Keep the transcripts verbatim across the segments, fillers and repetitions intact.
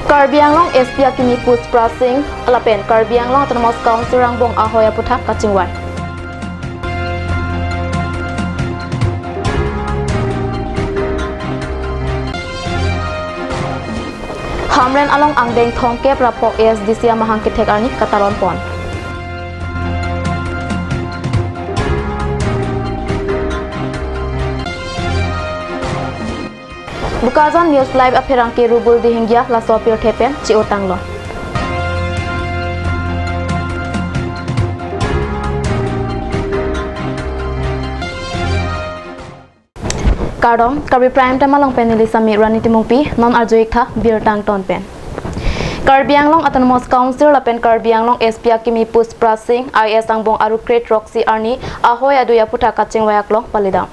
Karbi Anglong S P akimi Pushpa Singh lapen Karbi Anglong Autonomous Council angbong ahoi aputhak kachingvai. Hamren along angdeng thomkep ra pho A S D C amahang kethek arni katalon pon. Bokajan News Live apherangke Rubul Dihingya laso apirthe pen chi-otanglo. Kardom, Karbi Prime Time along pen neli Sami Rani Timungpi, non arju-ik tha birta angton pen. Karbi Anglong Autonomous Council lapen Karbi Anglong S P akimi Pushpa Singh I A S angbong arukret throksi arni ahoi adui aputhak kachingvai aklong palidam.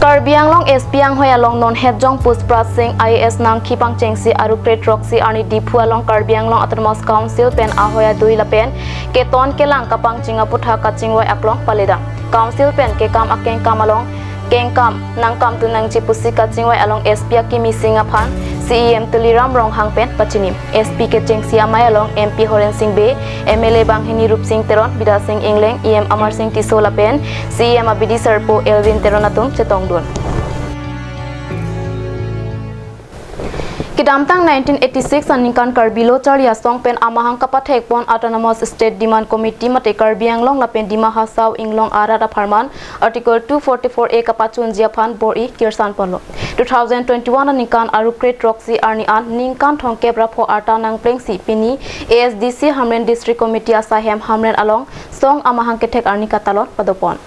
Karbi Anglong S P anghoi along non hetjong Pushpa Singh I A S nangkhi pangchengsi arukret throksi arni Diphu along Karbi Anglong Autonomous Council pen ahoi adui lapen keton kelang kapangcheng aputhak kachingvai aklong palidam. Council pen kekam akengkam along kengkam nangkam tu nangji pusi kachingvai along S P akimi Singh aphan C E M Tuliram Ronghang pen pachini. S P kechengsi amei along M P Horen Sing Bey, M L A banghini Rupsing Teron, Bidya Sing Engleng, E M Amar Sing Tisso lapen C E M abidi sarpo Elwin Teron atum chetongdun. Kedamtang nineteen eighty-six aningkan Karbi Lo Charli Asong pen amahang kapathek pon Autonomous State Demand Committee mate Karbi Anglong lapen Dima Hasao Inglong arat apharman Article two forty-four A kapachunji aphan bor-i kirsan ponlo. Two thousand twenty-one aningkan arukret throksi arni an ningkan thomkep ra pho arta nangplengsi pini A S D C Hamren District Committee asaihem Hamren along song amahang kethek arni katalon padopon.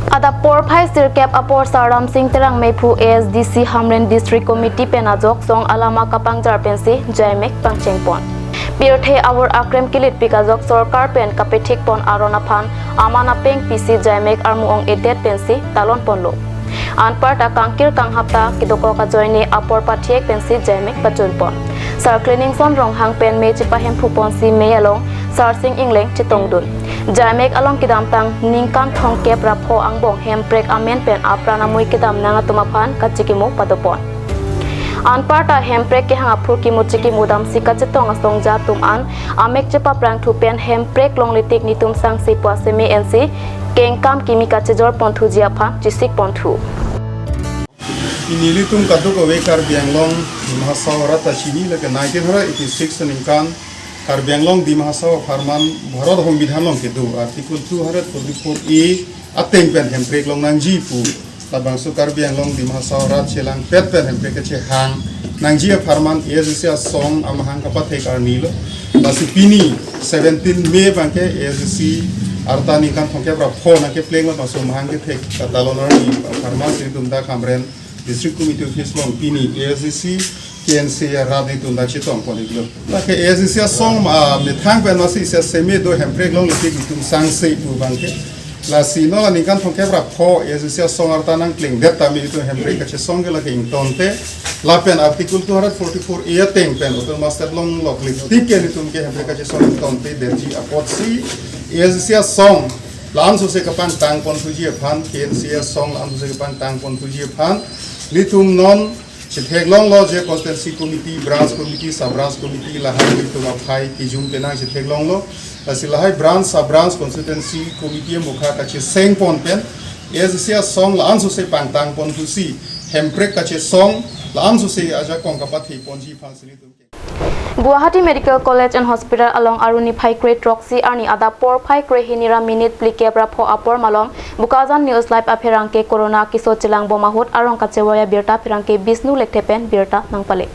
Adap porphai sirkep apor Sar Ram Singh Terang mephu A S D C Hamren District Committee pen ajok song alama kapangjar pensi jaimek pangcheng pon. Pirthe avur akrem kilitpik ajok sorkar pen kapethik pon aron aphan aman apeng pisi jaimek armu ong-edet pensi talon ponlo. Anparta kangkir kanghap ta kedokok ajoine apor pathek pensi jaimek pachun pon. Sar Cleaningson Ronghang pen me chepahemphu ponsi me along Sar Sing Engleng chetongdun. Jaimek along kedamtang ningkan thomkep ra pho angbong hemprek amen pen apran amui kedam nang atum aphan kachikimo padopon. Anparta hemprek kehang aphurkimo chikimo damsi kachetong asong atum an amek chepaprangthu pen hemprek longle tik netum sangse pu aseme ensi kengkam kimi kachejor ponthuji aphan chisik ponthu. Pini ilitum kadokave Karbi Anglong Dima Hasao arat ta chini, lake nineteen eighty-six aningkan Karbi Anglong Dima Hasao apharman Bharat Songbidhan along kedo Article two hundred forty-four A ateng pen hemprek long nangji pu. Labangso Karbi Anglong Dima Hasao arat chelangpet pen hemprek kachehang nangji apharman A S D C asong amahang kapathek arni lo. Lasi pini seventeen May abangke A S D C arta ningkan thomkep ra pho nangkepleng labangso amahang kethek katalon arni apharman si ilitum dak Hamren District Committee Office along pini A S D C K N C A arat netum dak chetong pon-iklo. Lake A S D C asong, ah, methang pen masi isi aseme do hemprek longle tik netum sangse pu abangke. Lasi non la ningkan thomkep ra pho A S D C asong arta nangplengdet tame netum hemprek kachesong ke lake ingtonte. Lapen Article two hundred forty-four A ateng pen Autonomous State longle tik ke netum ke hemprek kachesong ingtonte detji apotsi A S D C asong la-an sose kapangtang ponthuji aphan, K N C A asong la-an sose kapangtang ponthuji aphan, netum non chetheklonglo je constituency committee, branch committee, sub branch committee lahai netum aphai kijum penang chetheklonglo. Lasi lahai branch, sub branch, constituency committee amokha kacheseng pon pen A S D C asong la-an sose pangtang ponthusi hemprek kachesong la-an sose ajakong kapathe ponji aphansi netum ke. Guwahati Medical College and Hospital along arni phai kre throksi arni adap porphai kre hini ra minute phlikep ra pho apor malom Bokajan News Live apherangke corona keso chelangbom ahut arong kachevoi abirta apherangke Bishnu Lekthe pen birta nangpale.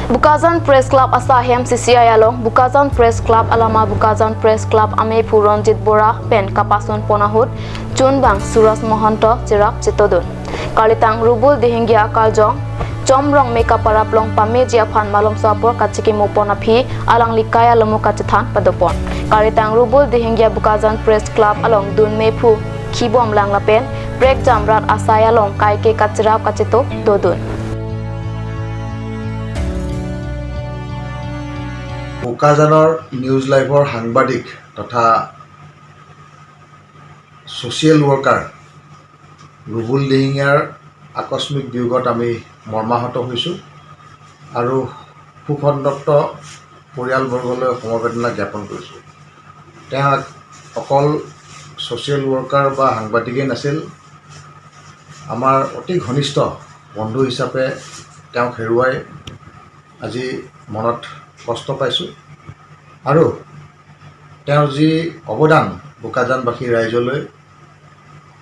Bokajan Press Club asaihem C C I along Bokajan Press Club alama Bokajan Press Club amephu Ronjit Bora pen kapason pon ahut chunbang Suraj Mohanto cherap chetodun. Kalitang Rubul Dihingya akaljong Chomrong me kaparap long pameji aphan malomso apor kachikimo pon aphi alangli kai alomo kachethan padopon. Kalitang Rubul Dihingya Bokajan Press Club along dun mephu khibom lang lapen prekjam rat asai along kaike kacherap kacheto dodun. বোকাজানৰ নিউজ লাইভৰ সাংবাদিক তথা social worker Rubul দিহিঙীয়াৰ আকস্মিক বিয়োগত আমি মৰ্মাহত হৈছোঁ আৰু সুখন দত্ত পৰিয়ালবৰ্গলৈ সমবেদনা জ্ঞাপন কৰিছোঁ। তেওঁ অকল ছ'চিয়েল ৱৰ্কাৰ বা সাংবাদিকেই নাছিল, আমাৰ অতি ঘনিষ্ঠ বন্ধু হিচাপে তেওঁক হেৰুৱাই আজি মনত কষ্ট পাইছোঁ। আৰু তেওঁৰ যি অৱদান বোকাজানবাসী ৰাইজলৈ,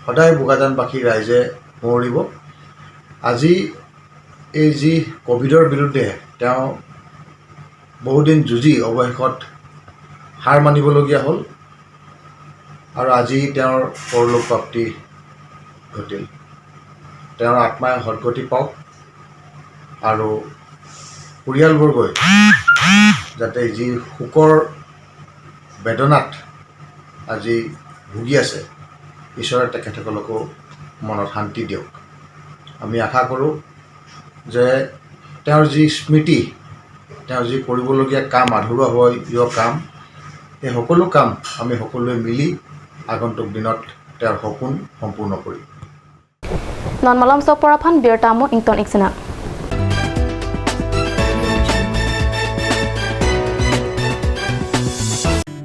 সদায় বোকাজানবাসী ৰাইজে মনত ৰাখিব। আজি এই যি ক'ভিডৰ বিৰুদ্ধে তেওঁ বহুদিন যুঁজি অৱশেষত হাৰ মানিবলগীয়া হ'ল আৰু আজি তেওঁৰ পৰলোক প্ৰাপ্তি ঘটিল। তেওঁৰ আত্মাই সদগতি পাওক আৰু পৰিয়ালবৰ্গই যাতে যি শোকৰ বেদনাত আজি ভুগি আছে, ঈশ্বৰে তেখেতসকলকো মনত শান্তি দিয়ক। আমি আশা কৰোঁ যে তেওঁৰ যি স্মৃতি, তেওঁৰ যি কৰিবলগীয়া কাম, আধৰুৱা হৈ যোৱা কাম, এই সকলো কাম আমি সকলোৱে মিলি আগন্তুক দিনত তেওঁৰ সপোন সম্পূৰ্ণ কৰিম। Non malomso apor aphan birta mo ington ik sinang.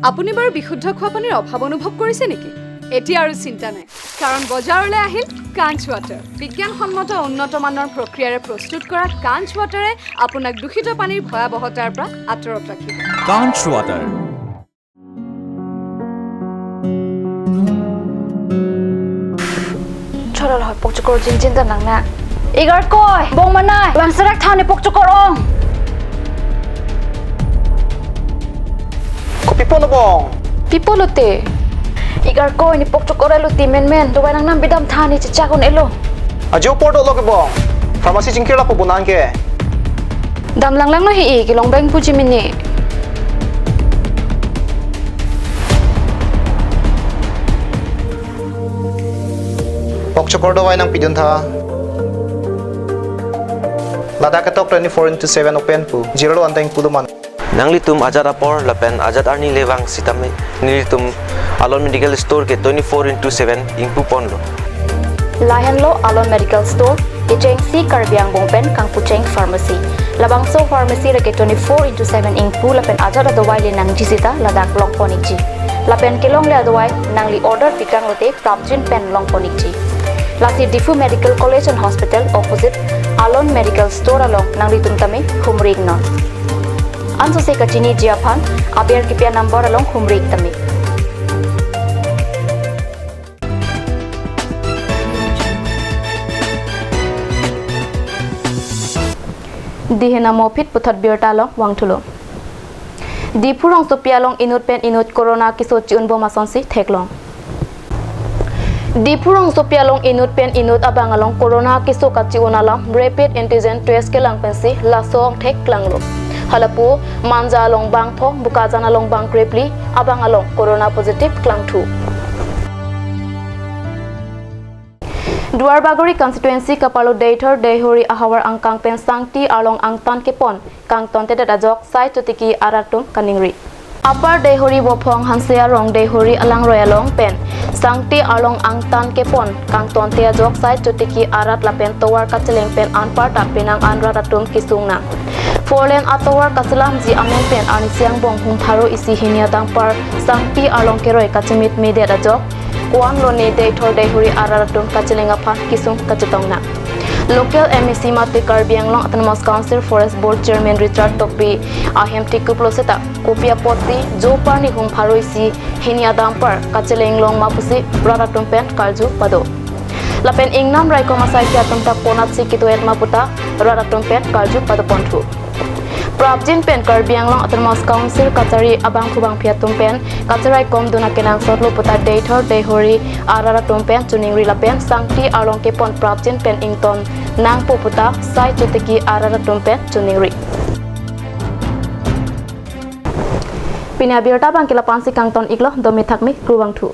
আপুনি বাৰু বিশুদ্ধ খোৱা পানীৰ অভাৱ অনুভৱ কৰিছে নেকি? এতিয়া আৰু চিন্তা নাই, কাৰণ বজাৰলৈ আহিল কাঞ্চ ৱাটাৰ। বিজ্ঞানসন্মত উন্নত মানৰ প্ৰক্ৰিয়াৰে প্ৰস্তুত কৰা কাঞ্চ ৱাটাৰে আপোনাক দূষিত পানীৰ ভয়াৱহতাৰ পৰা আঁতৰত ৰাখিব। Kanch Water. Cholol hoi pokchokor jinjin ta nang na. Igar koi, bong manai, bang serak thani pokchokor ong. Kopi pon bong? Pi pulote? Igar koi ni pokchokor elo ti menmen, dawai nangnam bidam thani chechak un-elo. Ajo apor dolo ke bong. Pharmacy chingkir lapu bonang ke. Dam langlang lo hi-i, kelong beng puji mini. Pokchokor dawai nangpidun tha. Ladak ketok twenty-four into seven open pu. Zero lo anteng pulo man. Nanglitum ajat apor lapen ajat arni le vang sitame nelitum Alon Medical Store ke twenty-four into seven ingpu ponlo. Lahenlo Alon Medical Store, kechengsi Karbi angbong pen kangpucheng pharmacy. Labangso pharmacy lake twenty-four into seven ingpu lapen ajat adawai le nangji sita ladak long pon ikji. Lapen kelongle adawai nangli order pikang lote prapjin pen long pon ikji. Lasi Diphu Medical College and Hospital opposite Alon Medical Store along nanglitum tame humri iknon. Ansose kachiniji aphan aber kipi a-number along humri ik tame. Dihena mo aphi puthot birta along vangthulo. Diphu rongsopi along inut pen inut corona keso chi-un bom asonsi theklong. Diphu rongsopi along inut pen inut abang along corona keso kachi-un alam rapid antigen test kelang pensi laso angthek klanglo. Halapu Manja along bangpho, Bokajan along bangkrepli abang along corona positive klangthu. Duarbagori constituency kaparlo Deithor Deihori ahavar angkang pen sangti arlong angtan kepon kangtontedet ajok sai chotiki arat atum kaningri. Upper Deihori Bophong Hanse arong Deihori alangroi along pen sangti arlong angtan kepon kangtonte ajok sai chotiki arat lapen tovar kacheleng pen anparta penang an rat atum kesung nang. Four lane atovar kachelamji amen pen arnisi angbong hum pharo isi hini adamparta sangti arlong keroi kachemitmedet ajok ko-an lone Deithor Deihori arat atum kacheleng aphan kesung kachetong nang. Local M A C mate Karbi Anglong Autonomous Council Forest Board Chairman Richard Tokbi ahem tikup lo seta kopi apotsi jo parni hum pharo isi hini adamparta kacheleng long ma pusi rat atum pen karju pado. Lapen ingnam raikom asaikhi atum ta konatsi kedo-et ma puta rat atum pen karju padoponthu. Prapjin pen Karbi Anglong Autonomous Council kachari abangphu bangphi atum pen kacherai komdun akenangsot lo puta Deithor Deihori arat atum pen choningri lapen sangti arlong kepon prapjin pen ington nangpo puta sai chotiki arat atum pen choningri. Pini abirta abangke la-ansi kangton iklo, dome thakme, kurvangthu.